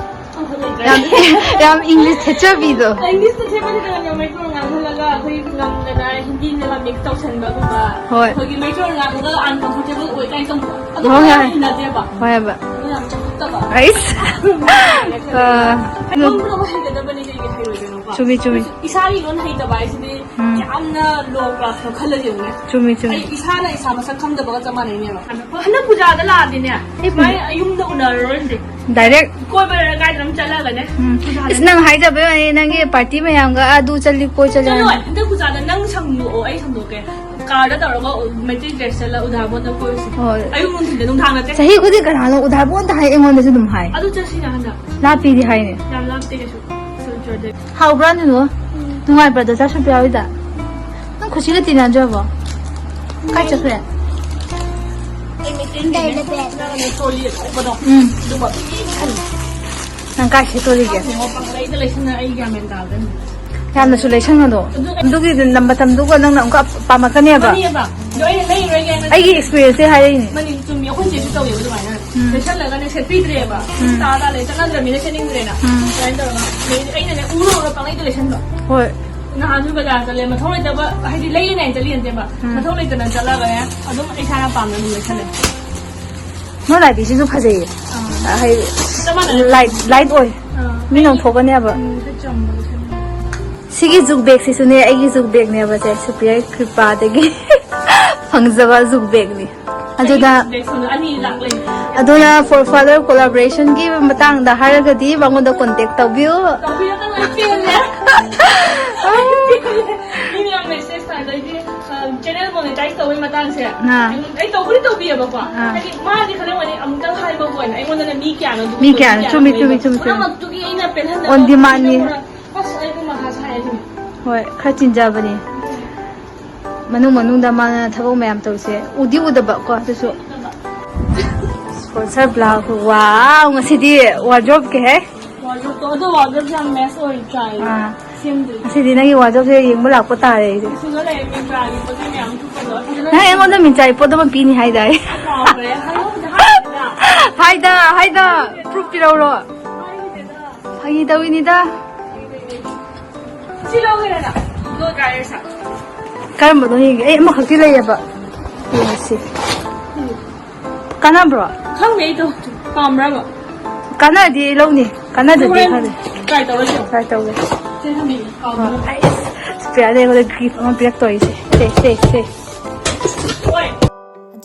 ꯑꯝꯈꯛ ꯂꯩꯇ꯭ꯔꯦ꯫ ꯌꯥꯝ, ꯌꯥꯝ English ꯊꯦꯠꯆꯕꯤꯗꯣ꯫ Englishꯇ ꯊꯦꯠꯄꯗꯤ ꯀꯅꯥꯅ ꯃꯩꯇꯩꯂꯣꯟ ꯉꯥꯡꯍꯜꯂꯒ ꯑꯩꯈꯣꯏ ꯉꯝꯗꯅ ꯍꯤꯟꯗꯤꯅ mix ꯇꯧꯁꯟꯕꯒꯨꯝꯕ꯫ ꯍꯣꯏ꯫ ꯑꯩꯈꯣꯏꯒꯤ ꯃꯩꯇꯩꯂꯣꯟ ꯉꯥꯡꯕꯗ uncomfortable ꯑꯣꯏ ꯀꯥꯏꯅ ꯇꯧꯕ꯫ ꯑꯗꯨ ꯍꯣꯏ, ꯌꯥꯝ ꯍꯣꯏ꯫ ꯍꯩꯅꯗꯦꯕ꯫ ꯍꯣꯏ ꯍꯥꯏꯕ꯫ ꯑꯗꯨ ꯌꯥꯝ ꯆꯥꯎꯈꯠꯇꯕ꯫ ꯑꯩꯁ꯫ ꯑ, ꯂꯣꯟ ꯄꯨꯝꯅꯃꯛ ꯍꯩꯒꯗꯕꯅꯤ, ꯀꯩꯒꯤ ꯍꯩꯔꯣꯏꯗꯣꯏꯅꯣꯀꯣ? ꯆꯨꯝꯃꯤ, ꯆꯨꯝꯃꯤ꯫ ꯏꯁꯥꯒꯤ ꯂꯣꯟ ꯍꯩꯇꯕ ꯍꯥꯏꯁꯤꯗꯤ ꯎꯝ꯫ ꯌꯥꯝꯅ low classꯅꯣ ꯈꯜꯂ ꯌꯦꯡꯉꯨꯅꯦ꯫ ꯆꯨꯝꯃꯤ, ꯆꯨꯝꯃꯤ꯫ ꯑꯩ ꯏꯁꯥꯅ ꯏꯁꯥ ꯃꯁꯛ ꯈꯪꯗꯕꯒ ꯆꯞ ꯃꯥꯟꯅꯩꯅꯦꯕ꯫ ꯍꯣꯏ, ꯍꯟꯗꯛ ꯄꯨꯖꯥꯗ ꯂꯥꯛꯑꯗꯤꯅꯦ, ꯑꯩ ꯁꯨꯃꯥꯏꯅ ꯌꯨꯝꯗ ꯎꯅꯔꯔꯣꯏꯁꯦ꯫ Direct꯫ ꯀꯣꯏꯕ ꯀꯥꯏꯗꯅꯣꯝ ꯆꯠꯂꯒꯅꯦ, ꯎꯝ꯫ ꯄꯨꯖꯥꯗ꯫ ꯏꯁ, ꯅꯪ ꯍꯥꯏꯖꯕꯩ ꯋꯥꯅꯤ, ꯅꯪꯒꯤ party ꯃꯌꯥꯝꯒ ꯑꯗꯨ ꯆꯠꯂꯤ, ꯀꯣꯏ ꯆꯠꯂꯤ ꯆꯠꯂꯣꯏ, ꯍꯥꯏꯅ꯫ ꯍꯟꯗꯛ ꯄꯨꯖꯥꯗ ꯅꯪ ꯁꯪꯗꯣꯛꯑꯣ, ꯑꯩ ꯁꯪꯗꯣꯛꯀꯦ꯫ ꯀꯥꯔꯗ ꯇꯧꯔꯒ ꯃꯩꯇꯩ ꯗ꯭ꯔꯦꯁ ꯆꯠꯂ ꯎꯙꯥꯕꯣꯟꯗ ꯀꯣꯏꯔꯨꯁꯤ꯫ ꯍꯣꯏ꯫ ꯑꯌꯨꯛ ꯅꯨꯡꯊꯤꯟꯗ ꯅꯨꯡꯗꯥꯡ ꯅꯠꯇꯦ꯫ ꯆꯍꯤ ꯈꯨꯗꯤꯡ ꯀꯅꯥꯅꯣ ꯎꯙꯥꯕꯣꯟꯗ ꯍꯥꯏ, ꯑꯩꯉꯣꯟꯗꯁꯨ ꯑꯗꯨꯝ ꯍꯥꯏ꯫ ꯑꯗꯨ ꯆꯠꯁꯤꯅ ꯍꯟꯗꯛ꯫ ꯂꯥꯞꯄꯤꯗꯤ ꯍꯥꯏꯅꯦ꯫ ꯌꯥꯝ ꯂꯥꯞꯇꯦ ꯀꯩꯁꯨ꯫ ꯁꯤꯜꯆꯔꯗꯒꯤ꯫ ꯍꯥꯎꯕ꯭ꯔꯥ ꯅꯨꯅꯨ? ꯅꯨꯡꯉꯥꯏꯕ꯭ꯔꯥ ꯗꯣ ꯆꯥ ꯁꯨꯄ꯭ꯔꯤꯌꯥ ꯍꯣꯏꯗ? ꯅꯪ ꯈꯨꯁꯤꯒ ꯇꯤꯟꯅꯗ꯭ꯔꯕꯣ? ꯀꯥꯏ ꯆꯠꯈ꯭ꯔꯦ? ꯎꯝ꯫ ꯅꯪ ꯀꯥꯏ ꯁꯦꯠꯇꯣꯔꯤꯒꯦ? ꯄꯪꯂꯩꯗ ꯂꯩꯁꯟꯅ ꯑꯩ ꯒ꯭ꯌꯥꯟ ꯃꯦꯟ ꯇꯥꯗꯦ꯫ ꯌꯥꯝꯅꯁꯨ ꯂꯩꯁꯟꯒꯅꯣ꯫ ꯑꯗꯨ ꯑꯗꯨꯒꯤ ꯃꯇꯝꯗꯨꯒ ꯅꯪꯅ ꯑꯃꯨꯛꯀ ꯄꯥꯝꯃꯛꯀꯅꯦꯕ꯫ ꯃꯥꯅꯦꯕ꯫ ꯑꯗꯣ ꯑꯩꯅ ꯂꯩꯔꯣꯏꯒꯦ ꯍꯥꯏꯅ ꯑꯩꯒꯤ experience ꯇꯩ ꯍꯥꯏꯔꯛꯏꯅꯦ꯫ ꯃꯥꯅꯦ, ꯆꯨꯝꯃꯤ꯫ ꯑꯩꯈꯣꯏ ꯆꯦꯁꯨ ꯇꯧꯋꯦꯕ ꯑꯗꯨꯃꯥꯏꯅ꯫ ꯎꯝ꯫ ꯂꯩꯁꯜꯂꯒꯅꯦ ꯁꯦꯠꯄꯤꯗ꯭ꯔꯦꯕ꯫ ꯎꯝ꯫ ꯇꯥ ꯇꯥ ꯂꯩ, ꯆꯠꯅꯗ꯭ꯔꯕꯅꯤꯅ ꯁꯦꯠꯅꯤꯡꯗ꯭ꯔꯦꯅ꯫ ꯎꯝ꯫ ꯑꯗꯨꯃꯥꯏꯅ ꯇꯧꯔꯒ ꯑꯗꯩꯗꯤ ꯑꯩꯅꯅꯦ ꯎꯔꯨꯔꯒ ꯄꯪꯂꯩꯗ ꯂꯩꯁꯟꯕ꯫ ꯍꯣꯏ꯫ ꯅꯍꯥꯟꯁꯨ ꯕꯖꯥꯔ ꯆꯠꯂꯦ, ꯃꯊꯧ ꯂꯩꯇꯕ, ꯍꯥꯏꯗꯤ ꯂꯩꯒꯅꯤ ꯍꯥꯏꯅ ꯆꯠꯂꯤ ꯅꯠꯇꯦꯕ꯫ ꯎꯝ꯫ ꯃꯊꯧ ꯂꯩꯇꯅ ꯆꯠꯂꯒꯅꯦ ꯑꯗꯨꯝ ꯏꯁꯥꯅ ꯄꯥꯝꯅ ꯑꯗꯨꯝ ꯂꯩꯁꯜꯂꯦ꯫ ꯅꯣꯏ ꯂꯥꯏꯕꯤꯁꯤꯁꯨ ꯐꯖꯩꯌꯦ꯫ ꯑꯥ꯫ ꯍꯥꯏꯗꯤ ꯆꯞ ꯃꯥꯟꯅꯩ꯫ Light, light ꯑꯣꯏ꯫ ꯑꯥ꯫ ꯃꯤ ꯉꯧꯊꯣꯛꯀꯅꯦꯕ꯫ ꯎꯝ, ꯈꯔ ꯆꯝꯕ ꯂꯧꯁꯟꯕ꯫ ꯁꯤꯒꯤ ꯖꯨꯛ ꯕꯦꯒꯁꯤꯁꯨꯅꯦ, ꯑꯩꯒꯤ ꯖꯨꯛ ꯕꯦꯒꯅꯦꯕ ꯁꯦ, ꯁꯨꯄ꯭ꯔꯤꯌꯥꯒꯤ ꯀ꯭ꯔꯤꯄꯥꯗꯒꯤ ꯐꯪꯖꯕ ꯖꯨꯛ ꯕꯦꯒꯅꯤ꯫ ꯑꯗꯨꯅ, ꯑꯩꯒꯤ ꯖꯨꯛ ꯕꯦꯒ ꯁꯣꯝꯗ ꯑꯅꯤ ꯂꯥꯛ ꯂꯩ꯫ ꯑꯗꯨꯅ For Father collaborationꯒꯤ ꯃꯇꯥꯡꯗ ꯍꯥꯏꯔꯒꯗꯤ ꯃꯉꯣꯟꯗ contact ꯇꯧꯕꯤꯌꯨ꯫ ꯇꯧꯕꯤꯔꯒ ꯂꯣꯏ ꯄꯦꯜꯂꯦ꯫ ꯃꯤ ꯃꯌꯥꯝ message ꯊꯥꯔꯛꯇꯣꯏꯗꯤ꯫ ꯑ, channel monetize ꯇꯧꯕꯩ ꯃꯇꯥꯡꯁꯦ ꯑꯥ꯫ ꯑꯩ ꯇꯧꯕꯨꯗꯤ ꯇꯧꯕꯤꯌꯦꯕꯀꯣ꯫ ꯑꯥ꯫ ꯍꯥꯏꯗꯤ ꯃꯥꯗꯤ ꯈꯜꯂꯝꯒꯅꯤ ꯑꯃꯨꯛꯇꯪ ꯍꯥꯏꯕꯕꯨ ꯑꯣꯏꯅ ꯑꯩꯉꯣꯟꯗꯅ ꯃꯤ ꯀꯌꯥꯅꯣ ꯑꯗꯨ ꯃꯤ ꯀꯌꯥꯅꯣ? ꯆꯨꯝꯃꯤ, ꯆꯨꯝꯃꯤ, ꯆꯨꯝꯃꯤ, ꯆꯨꯝꯃꯤ꯫ ꯄꯨꯝꯅꯃꯛꯇꯨꯒꯤ ꯑꯩꯅ ꯄꯦꯜꯍꯟꯅꯕ On demandꯅꯤ꯫ ꯄꯤꯅꯕ ꯑꯁ, ꯑꯩꯕꯨ ꯃꯊꯥ ꯁꯥꯏ ꯑꯗꯨꯅꯤ꯫ ꯍꯣꯏ, ꯈꯔ ꯆꯤꯟꯖꯕꯅꯤ꯫ ꯃꯅꯨꯡ ꯃꯅꯨꯡꯗ ꯃꯥꯅ ꯊꯕꯛ ꯃꯌꯥꯝ ꯇꯧꯔꯤꯁꯦ ꯎꯗꯤ ꯎꯗꯕ ꯀꯣ, ꯑꯗꯨꯁꯨ꯫ Sponsor blouse꯫ Wow, ꯉꯁꯤꯗꯤ wardrobe ꯀꯩ ꯍꯥꯏ? Wardrobeꯇꯣ, ꯑꯗꯣ wardrobeꯁꯦ ꯌꯥꯝ mess ꯑꯣꯏ, try ꯑꯥ꯫ ꯁꯦꯝꯗ꯭ꯔꯤ꯫ ꯉꯁꯤꯗꯤ ꯅꯪꯒꯤ wardrobeꯁꯦ ꯌꯦꯡꯕ ꯂꯥꯛꯄ ꯇꯥꯔꯦ ꯑꯩꯁꯦ꯫ ꯁꯤꯗ ꯂꯩꯔꯦ, Myntraꯒꯤ ꯄꯣꯠ ꯆꯩ ꯃꯌꯥꯝ ꯊꯨꯞꯄꯗꯣ꯫ ꯐꯖꯅ ꯅꯪ ꯑꯩꯉꯣꯟꯗ Myntraꯒꯤ ꯄꯣꯠ ꯑꯃ ꯄꯤꯅꯤ ꯍꯥꯏꯗꯥꯏ? ꯀꯥꯎꯈ꯭ꯔꯦ꯫ ꯍꯥꯏꯍꯧꯗꯦ, ꯍꯥꯏꯗꯦꯗ꯫ ꯍꯥꯏꯗ, ꯍꯥꯏꯗ꯫ Proof ꯄꯤꯔꯧꯔꯣ? ꯍꯥꯏꯗꯦꯗ꯫ ꯐꯥꯒꯤ ꯇꯧꯔꯤꯅꯤꯗ꯫ ꯁꯤ ꯂꯧꯒꯦꯔꯥ ꯅꯪ? Blow dryerꯁꯦ꯫ ꯀꯔꯝꯕꯅꯣ ꯌꯦꯡꯒꯦ? ꯑꯩ ꯑꯃꯈꯛꯇꯤ ꯂꯩꯌꯦꯕ꯫ ꯌꯦꯡꯉꯁꯤ꯫ ꯀꯥꯟꯅꯕ꯭ꯔꯣ? ꯈꯪꯗꯦ ꯑꯩꯗꯣ꯫ ꯄꯥꯝꯕ꯭ꯔꯕ? ꯀꯥꯟꯅꯔꯗꯤ ꯑꯩ ꯂꯧꯅꯤ꯫ ꯀꯥꯟꯅꯗ꯭ꯔꯗꯤ ꯍꯣꯔꯦꯟ ꯈꯪꯗꯦ꯫ Try ꯇꯧꯔꯁꯤ꯫ Try ꯇꯧꯒꯦ꯫ ꯁꯦ ꯊꯝꯕꯤꯒꯦ꯫ ꯀꯥꯎꯗꯅꯕ꯫ ꯑꯩꯁ, ꯁꯨꯄ꯭ꯔꯤꯌꯥꯗ ꯑꯩꯉꯣꯟꯗ gift ꯑꯃ ꯄꯤꯔꯛꯇꯧꯔꯤꯁꯦ꯫ ꯁꯦ, ꯁꯦ, ꯁꯦ꯫ ꯍꯣꯏ꯫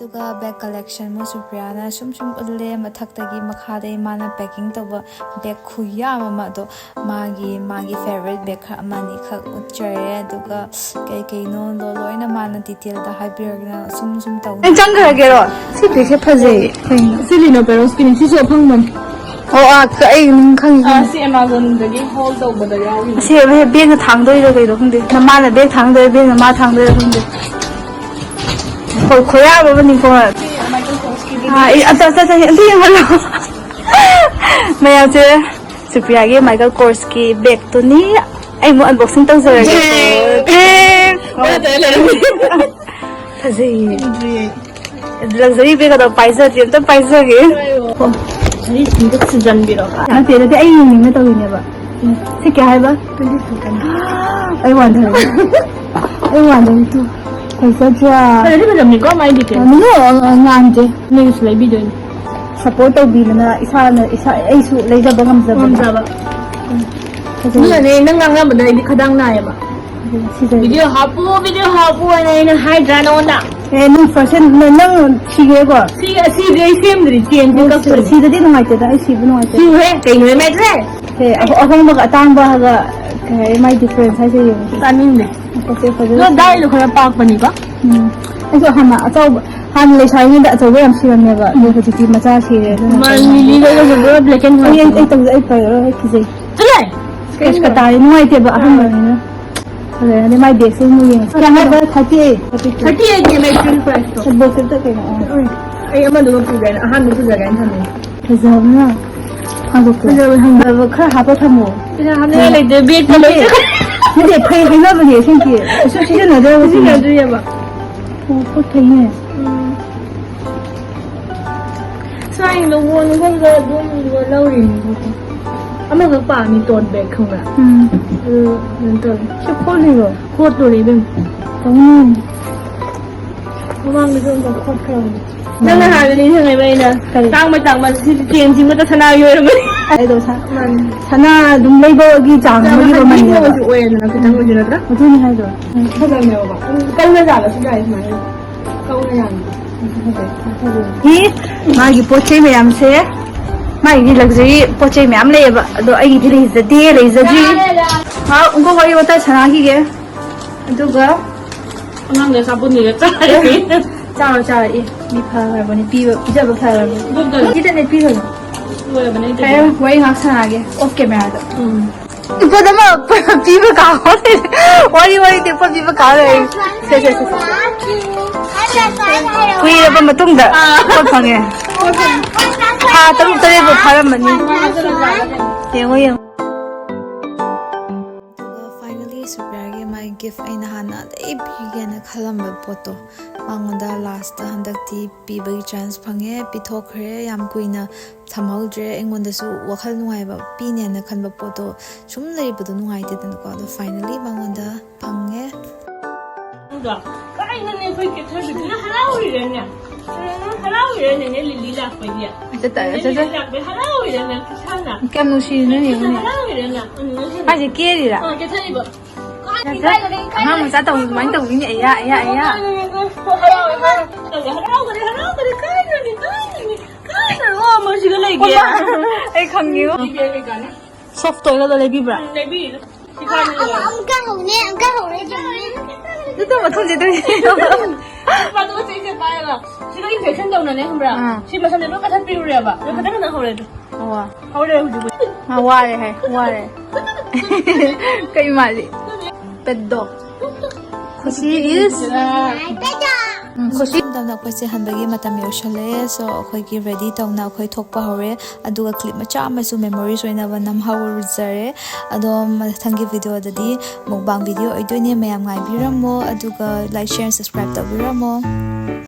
ꯑꯗꯨꯒ bag collection ꯃꯣ ꯁꯨꯄ꯭ꯔꯤꯌꯥꯅ ꯁꯨꯝ ꯁꯨꯝ ꯎꯠꯂꯦ, ꯃꯊꯛꯇꯒꯤ ꯃꯈꯥꯗꯒꯤ ꯃꯥꯅ packing ꯇꯧꯕ bag ꯈꯨꯌꯥꯝ ꯑꯃ꯫ ꯑꯗꯣ ꯃꯥꯒꯤ ꯃꯥꯒꯤ favourite bag ꯈꯔ ꯑꯃ ꯑꯅꯤꯈꯛ ꯎꯠꯆꯔꯦ꯫ ꯑꯗꯨꯒ ꯀꯩ ꯀꯩꯅꯣꯗꯣ ꯂꯣꯏꯅ ꯃꯥꯅ detail ꯗ ꯍꯥꯏꯕꯤꯔꯒꯅ ꯁꯨꯝ ꯁꯨꯝ ꯇꯧ꯫ ꯑꯩ ꯆꯪꯈ꯭ꯔꯒꯦꯔꯣ? ꯁꯤ bag ꯁꯦ ꯐꯖꯩꯌꯦ꯫ ꯀꯩꯅꯣ? ꯁꯤ ꯂꯤꯅꯣ ꯄꯦꯔꯣꯁꯀꯤꯅꯤ, ꯁꯤꯁꯨ ꯑꯐꯪꯕꯅꯤ꯫ ꯑꯣ, ꯑꯥ, ꯑꯩ ꯅꯪ ꯈꯪꯉꯤ, ꯑꯥ, ꯈꯪꯉꯤ꯫ ꯁꯤ Amazon ꯗꯒꯤ haul ꯇꯧꯕꯗ ꯌꯥꯎꯔꯤꯅꯦ꯫ ꯑꯁꯤ bag ꯅ ꯊꯥꯡꯗꯣꯏꯔꯣ ꯀꯩꯅꯣ ꯈꯪꯗꯦ꯫ ꯃꯥꯅ bag ꯊꯥꯡꯗꯣꯏꯔ, bag ꯅ ꯃꯥ ꯊꯥꯡꯗꯣꯏꯔ ꯈꯪꯗꯦ꯫ ꯍꯣꯏ, ꯈꯣꯏꯔꯥꯡꯕ ꯑꯃꯅꯤꯀꯣ꯫ ꯁꯤ Michael Kors ꯀꯤꯗꯤ ꯑꯥ, ꯑꯩ ꯑꯝꯇ, ꯑꯝꯇ, ꯑꯝꯇ, ꯑꯝꯇ ꯌꯦꯡꯍꯜꯂꯣ꯫ ꯃꯌꯥꯝꯁꯦ, ꯁꯨꯄ꯭ꯔꯤꯌꯥꯒꯤ Michael Kors ꯀꯤ bag ꯇꯨꯅꯤ꯫ ꯑꯩ ꯑꯃꯨꯛ unboxing ꯇꯧꯖꯔꯒꯦ꯫ ꯌꯦ! ꯇꯦꯡ! ꯑꯣ, ꯇꯧꯔ ꯂꯩꯔꯝꯃꯦ꯫ ꯐꯖꯩꯌꯦ꯫ ꯎꯗ꯭ꯔꯤꯌꯦ꯫ Luxury bag ꯑꯗꯣ ꯄꯥꯏꯖꯗ꯭ꯔꯤ, ꯑꯝꯇ ꯄꯥꯏꯖꯒꯦ꯫ ꯄꯥꯏꯌꯣ꯫ ꯑꯣ꯫ ꯁꯤ ꯁꯤꯗ ꯊꯤꯖꯟꯕꯤꯔꯣ꯫ ꯅꯠꯇꯦ, ꯅꯠꯇꯦ, ꯑꯩ ꯌꯦꯡꯅꯤꯡꯅ ꯇꯧꯔꯤꯅꯦꯕ꯫ ꯁꯤ ꯀꯌꯥ ꯍꯥꯏꯕ? Twenty thousand꯫ ꯑꯩ ꯋꯥꯟꯊꯔꯦ꯫ ꯑꯩ ꯋꯥꯟꯊꯔꯦ ꯇꯨ꯫ ꯐꯖꯗ꯭ꯔꯥ? ꯐꯖꯗꯤ ꯐꯖꯕꯅꯤꯀꯣ, ꯃꯥꯏꯗꯤ ꯀꯩ? ꯑ, ꯅꯣ, ꯑ, ꯉꯥꯟꯗꯦ꯫ ꯅꯣꯏꯒꯤꯁꯨ ꯂꯩꯕꯤꯗꯣꯏꯅꯤ꯫ Support ꯇꯧꯕꯤꯕꯅ ꯏꯁꯥꯅ, ꯏꯁꯥ, ꯑꯩꯁꯨ ꯂꯩꯖꯕ ꯉꯝꯖꯕꯅꯤ꯫ ꯉꯝꯖꯕ꯫ ꯎꯝ꯫ ꯐꯖꯩ꯫ ꯑꯗꯨꯅꯅꯦ, ꯅꯪ ꯉꯥꯡꯅꯕꯗ ꯑꯩꯗꯤ ꯈꯗꯥꯡ ꯅꯥꯏꯌꯦꯕ꯫ ꯁꯤꯗ꯫ Video ꯍꯥꯞꯄꯨ, video ꯍꯥꯞꯄꯨ ꯍꯥꯏꯅ ꯑꯩꯅ ꯍꯥꯏꯗ꯭ꯔꯥ ꯅꯉꯣꯟꯗ? ꯑꯦ, ꯅꯪ first hand, ꯅ-, ꯅꯪ ꯁꯤꯒꯦꯀꯣ? ꯁꯤ, ꯑꯁꯤꯗꯤ ꯑꯩ ꯁꯦꯝꯗ꯭ꯔꯤ, chain ꯁꯦ ꯅꯪ ꯀꯛꯇ꯭ꯔꯤ꯫ ꯁꯤꯗꯗꯤ ꯅꯨꯡꯉꯥꯏꯇꯦꯗ, ꯑꯩ ꯁꯤꯕ ꯅꯨꯡꯉꯥꯏꯇꯦ꯫ ꯁꯤꯕꯨ ꯍꯦ, ꯀꯩꯅꯣ ꯍꯦ, ꯃꯦꯠꯇ꯭ꯔꯦ? ꯑꯦ, ꯑꯍꯣ-, ꯑꯍꯣꯡꯕꯒ ꯑꯇꯥꯡꯕ ꯍꯥꯏꯒ, ꯀꯩ ꯍꯥꯏ, ꯃꯥꯏ difference ꯍꯥꯏꯁꯦ ꯌꯦꯡꯉꯨ꯫ ꯆꯥꯅꯤꯡꯗꯦ꯫ ꯃꯁꯛꯁꯦ ꯐꯖꯅ ꯑꯗꯣ ꯗꯥꯏꯗꯣ ꯈꯔ ꯄꯥꯛꯄꯅꯤꯀꯣ? ꯎꯝ꯫ ꯑꯩꯁꯨ ꯍꯥꯟꯅ ꯑꯆꯧꯕ, ꯍꯥꯟꯅ ꯂꯩꯁꯥꯔꯤꯉꯩꯗ ꯑꯆꯧꯕ ꯌꯥꯝ ꯁꯤꯔꯝꯃꯦꯕ, ꯑꯗꯣ ꯍꯧꯖꯤꯛꯇꯤ ꯃꯆꯥ ꯁꯤꯔꯦ, ꯑꯗꯨꯅ ꯃꯥ ꯆꯥꯅꯤꯡꯗꯦ꯫ ꯂꯤꯂꯤꯗ ꯑꯣꯏꯔꯁꯨ ꯄꯨꯔꯥ black and white ꯑꯩ, ꯑꯩ ꯇꯧꯗꯦ, ꯑꯩ ꯄꯥꯏꯔꯔꯣꯏ, ꯑꯩ ꯀꯤꯖꯩ꯫ ꯆꯠꯂꯣꯍꯦ! Scratch ꯀ ꯇꯥꯔꯦ, ꯅꯨꯡꯉꯥꯏꯇꯦꯕ, ꯑꯥ꯫ ꯑꯍꯟꯕꯅꯤꯅ꯫ ꯐꯖꯔꯦ, ꯑꯗꯩ ꯃꯥꯏ bag ꯁꯦ ꯑꯃꯨꯛ ꯌꯦꯡꯉꯁꯤ꯫ ꯀꯌꯥ ꯍꯥꯏꯕ? Thirty eight꯫ Thirty eight꯫ Thirty eight ꯅꯦ ꯃꯥꯏ price ꯇꯣ꯫ Box ꯁꯦ ꯀꯩꯅꯣ? ꯑꯥ꯫ ꯑꯩ ꯑꯃꯗꯨꯒ ꯄꯨꯒꯦꯅ, ꯑꯍꯥꯟꯕ ꯄꯨꯖꯒꯦꯅ ꯊꯝꯃꯦ꯫ ꯐꯖꯕꯅ ꯊꯥꯡꯗꯣꯛꯄ꯫ ꯐꯖꯕ ꯊꯥꯡꯗꯣꯛꯄ꯫ ꯐꯖꯕ ꯈꯔ ꯍꯥꯞꯄ ꯊꯝꯃꯣ꯫ ꯄꯩꯁꯥ ꯍꯥꯞꯅꯤꯡꯉꯥꯏ ꯂꯩꯇꯦ, bag ꯀ ꯂꯣꯏ ꯅꯠꯇꯦ꯫ ꯅꯠꯇꯦ, ꯐꯩ ꯍꯥꯏꯅꯕꯅꯦ, ꯑꯁꯦꯡꯀꯤ꯫ ꯀꯩꯁꯨ ꯁꯤꯖꯤꯟꯅꯗ꯭ꯔꯕ ꯁꯤꯅ꯫ ꯁꯤꯖꯤꯟꯅꯗ꯭ꯔꯤꯑꯕ꯫ ꯑꯣ, ꯄꯣꯠ ꯐꯩꯅꯦ꯫ ꯎꯝ꯫ ꯁ꯭ꯋꯥꯏꯗ ꯌꯣꯟꯕ ꯃꯐꯝꯗ ꯑꯗꯨꯝ ꯂꯧꯔꯤꯅꯤ꯫ ꯑꯃꯈꯛ ꯄꯥꯝꯃꯤ, tote bag ꯈꯪꯕ꯭ꯔꯥ? ꯎꯝ꯫ ꯑꯗꯨ ꯀꯩꯅꯣ ꯇꯧꯋꯦ꯫ ꯁꯤ ꯈꯣꯠꯂꯤꯔꯣ? ꯈꯣꯠꯇꯣꯔꯦ ꯏꯕꯦꯝꯃ꯫ ꯇꯧꯅꯤ꯫ ꯃꯃꯥꯡꯗꯁꯨ ꯑꯝꯇ ꯈꯣꯠꯈ꯭ꯔꯕꯅꯤ꯫ ꯅꯪꯅ ꯍꯥꯏꯕ ꯅꯤꯡꯁꯤꯡꯉꯦꯕ ꯑꯩꯅ꯫ ꯀꯔꯤ? ꯇꯥꯡꯕ ꯇꯥꯡꯕ ꯁꯤ chain ꯁꯤꯃꯇ ꯁꯅꯥꯒꯤ ꯑꯣꯏꯔꯝꯃꯅꯤ꯫ ꯑꯩꯗꯣ ꯁ-, ꯃꯥꯅꯤ꯫ ꯁꯅꯥ ꯑꯗꯨꯝ ꯂꯩꯕꯒꯤ ꯆꯥꯡ ꯑꯃꯒꯤ ꯃꯃꯜꯅꯦꯕ꯫ ꯑꯣꯏꯔꯦꯗꯅ ꯈꯤꯇꯪ ꯑꯣꯏꯁꯨ ꯅꯠꯇ꯭ꯔꯥ? ꯑꯗꯨꯅꯤ ꯍꯥꯏꯗꯣ꯫ ꯎꯝ, ꯐꯖꯕꯅꯦꯕꯀꯣ꯫ ꯎꯝ, ꯀꯧꯅ ꯌꯥꯜꯂꯁꯨ ꯌꯥꯏ ꯁꯨꯃꯥꯏꯅ꯫ ꯀꯧꯅ ꯌꯥꯟꯕ꯫ ꯃꯥꯒꯤ ꯄꯣꯠ ꯆꯩ ꯃꯌꯥꯝꯁꯦ, ꯃꯥꯒꯤꯗꯤ ꯂꯛꯖꯔꯤ ꯄꯣꯠ ꯆꯩ ꯃꯌꯥꯝ ꯂꯩꯌꯦꯕ, ꯑꯗꯣ ꯑꯩꯒꯤꯗꯤ ꯂꯩꯖꯗꯦ, ꯂꯩꯖꯗ꯭ꯔꯤ꯫ ꯉꯥꯏꯍꯥꯛ ꯎꯪꯈꯣ ꯋꯥꯔꯤ ꯋꯥꯇꯥꯏ ꯁꯥꯟꯅꯈꯤꯒꯦ꯫ ꯑꯗꯨꯒ ꯑꯉꯥꯡꯗ ꯑꯆꯥꯄꯣꯠ ꯅꯤꯔ ꯆꯥꯔꯦ꯫ ꯆꯥꯔꯣ, ꯆꯥꯔꯣ꯫ ꯑꯦ, ꯃꯤ ꯐꯈ꯭ꯔꯕꯅꯤ, ꯄꯤꯕ, ꯄꯤꯖꯕ ꯐꯈ꯭ꯔꯕꯅꯤ꯫ ꯁꯤꯗꯅꯦ ꯄꯤꯈ꯭ꯔꯣ꯫ ꯂꯣꯏꯔꯕꯅꯦ ꯑꯩ ꯍꯣꯔꯦꯟ ꯋꯥꯔꯤ ꯉꯥꯏꯍꯥꯛ ꯁꯥꯟꯅꯒꯦ off camera ꯗ꯫ ꯎꯝ꯫ ꯄꯣꯠ ꯑꯃ ꯄꯤꯕ ꯀꯥꯎꯍꯧꯔꯦ꯫ ꯋꯥꯔꯤ ꯋꯥꯔꯤ ꯇꯦꯛꯄ ꯄꯤꯕ ꯀꯥꯎꯍꯧꯔꯦ꯫ ꯁꯦ, ꯁꯦ, ꯁꯦ, ꯁꯦ꯫ ꯀꯨꯏꯔꯕ ꯃꯇꯨꯡꯗ ꯄꯣꯠ ꯐꯪꯉꯦ꯫ ꯊꯥ ꯇꯔꯨꯛ ꯇꯔꯦꯠꯄꯨ ꯐꯥꯔꯝꯃꯅꯤ꯫ ꯌꯦꯡꯉꯣ, ꯌꯦꯡꯉꯣ꯫ ꯑꯗꯨꯒ finally ꯁꯨꯄ꯭ꯔꯤꯌꯥꯒꯤ ꯃꯥꯒꯤ gift ꯑꯩꯅ ꯍꯥꯟꯅ ꯑꯗꯩ ꯄꯤꯒꯦꯅ ꯈꯜꯂꯝꯕ ꯄꯣꯠꯇꯣ ꯃꯉꯣꯟꯗ last ꯇ ꯍꯟꯗꯛꯇꯤ ꯄꯤꯕꯒꯤ chance ꯐꯪꯉꯦ, ꯄꯤꯊꯣꯛꯈ꯭ꯔꯦ꯫ ꯌꯥꯝ ꯀꯨꯏꯅ ꯊꯝꯍꯧꯗ꯭ꯔꯦ꯫ ꯑꯩꯉꯣꯟꯗꯁꯨ ꯋꯥꯈꯜ ꯅꯨꯡꯉꯥꯏꯕ, ꯄꯤꯅꯦꯅ ꯈꯟꯕ ꯄꯣꯠꯇꯣ ꯁꯨꯝ ꯂꯩꯕꯗꯣ ꯅꯨꯡꯉꯥꯏꯇꯦꯗꯅꯀꯣ꯫ ꯑꯗꯣ finally ꯃꯉꯣꯟꯗ ꯐꯪꯉꯦ꯫ ꯑꯗꯨꯒ ꯀꯥꯏꯅꯅꯦ ꯑꯩꯈꯣꯏ ꯀꯦꯊꯔꯕꯤꯗꯨꯅ ꯍꯔꯥꯎꯔꯤꯔꯅꯦ? ꯎꯝ, ꯍꯔꯥꯎꯔꯤꯔꯅꯦ ꯂꯤꯂꯤ ꯂꯥꯛꯄꯒꯤ? ꯑꯆꯥ, ꯇꯥꯏ, ꯑꯆꯥ, ꯇꯥꯏ꯫ ꯂꯤꯂꯤ ꯂꯥꯛꯄꯒꯤ ꯍꯔꯥꯎꯔꯤꯔꯅꯦ ꯏꯁꯥꯅ? ꯀꯌꯥꯝ ꯅꯨꯡꯁꯤꯔꯤꯅꯣ ꯌꯦꯡꯉꯨꯅꯦ꯫ ꯍꯔꯥꯎꯔꯤꯔꯅꯦ? ꯎꯝ, ꯍꯥꯏꯁꯦ ꯀꯦꯔꯤꯔꯥ? ꯑꯥ, ꯀꯦꯊꯔꯤꯕ꯫ ꯀꯦꯊꯔ-, ꯑꯉꯥꯡ ꯃꯆꯥ ꯇꯧꯕ ꯑꯗꯨꯃꯥꯏꯅ ꯇꯧꯕꯤꯅꯦ꯫ ꯑꯩꯌꯥ, ꯑꯩꯌꯥ, ꯑꯩꯌꯥ꯫ ꯍꯔꯥꯎꯔꯦ, ꯍꯔꯥꯎꯔꯦ, ꯍꯔꯥꯎꯔꯦ, ꯀꯥꯏꯅꯅꯦ, ꯀꯥꯏꯅꯅꯦ, ꯀꯥꯏꯅꯅꯦ, ꯀꯥꯏꯅꯅꯦ, ꯑꯣ, ꯃꯁꯤꯒ ꯂꯩꯒꯦ꯫ ꯑꯩ ꯈꯪꯉꯦꯕ꯫ ꯂꯩꯒꯦ, ꯂꯩꯒꯦ꯫ Soft toy ꯒꯗꯣ ꯂꯩꯕꯤꯕ꯭ꯔꯥ? ꯎꯝ, ꯂꯩꯕꯤꯔꯤꯗ꯫ ꯁꯤ ꯈꯥꯏꯅ ꯑꯃ, ꯂꯩꯕ꯫ ꯑꯃꯨꯛꯀ ꯍꯧꯅꯦ, ꯑꯃꯨꯛꯀ ꯍꯧꯔꯦ, ꯇꯧꯔꯦ꯫ ꯑꯗꯨ ꯃꯊꯪꯁꯦ ꯑꯗꯨꯝ ꯌꯦꯡꯉꯣ꯫ ꯃꯥꯗꯣ ꯆꯩꯁꯦ ꯄꯥꯏꯔꯒ ꯁꯤꯗ infection ꯇꯧꯅꯅꯦ, ꯈꯪꯕ꯭ꯔꯥ? ꯑꯥ꯫ ꯁꯤ ꯃꯁꯝꯁꯦ ꯂꯣꯏ ꯀꯛꯊꯠꯄꯤꯔꯨꯔꯦꯕ꯫ ꯂꯣꯏ ꯀꯛꯊꯠ ꯀꯛꯊꯠ ꯍꯧꯔꯦ ꯑꯗꯨ꯫ ꯑꯋꯥ꯫ ꯍꯧꯔꯦ ꯍꯧꯖꯤꯛ꯫ ꯃꯥ ꯋꯥꯔꯦ ꯍꯥꯏ, ꯋꯥꯔꯦ꯫ ꯀꯩ ꯃꯥꯜꯂꯤ? Pet dog꯫ ꯈꯨꯁꯤ is ꯎꯝ, ꯈꯨꯁꯤ꯫ ꯇꯞ ꯇꯞꯅ ꯑꯩꯈꯣꯏꯁꯦ ꯍꯟꯕꯒꯤ ꯃꯇꯝ ꯌꯧꯁꯜꯂꯛꯑꯦ꯫ So, ꯑꯩꯈꯣꯏꯒꯤ ready ꯇꯧꯅ ꯑꯩꯈꯣꯏ ꯊꯣꯛꯄ ꯍꯧꯔꯦ꯫ ꯑꯗꯨꯒ clip ꯃꯆꯥ ꯑꯃꯁꯨ memories ꯑꯣꯏꯅꯕ ꯅꯝꯍꯧꯖꯔꯦ꯫ ꯑꯗꯣ ꯃꯊꯪꯒꯤ video ꯗꯗꯤ mukbang video ꯑꯣꯏꯗꯣꯏꯅꯦ꯫ ꯃꯌꯥꯝ ꯉꯥꯏꯕꯤꯔꯝꯃꯣ꯫ ꯑꯗꯨꯒ like, share, subscribe ꯇꯧꯕꯤꯔꯝꯃꯣ꯫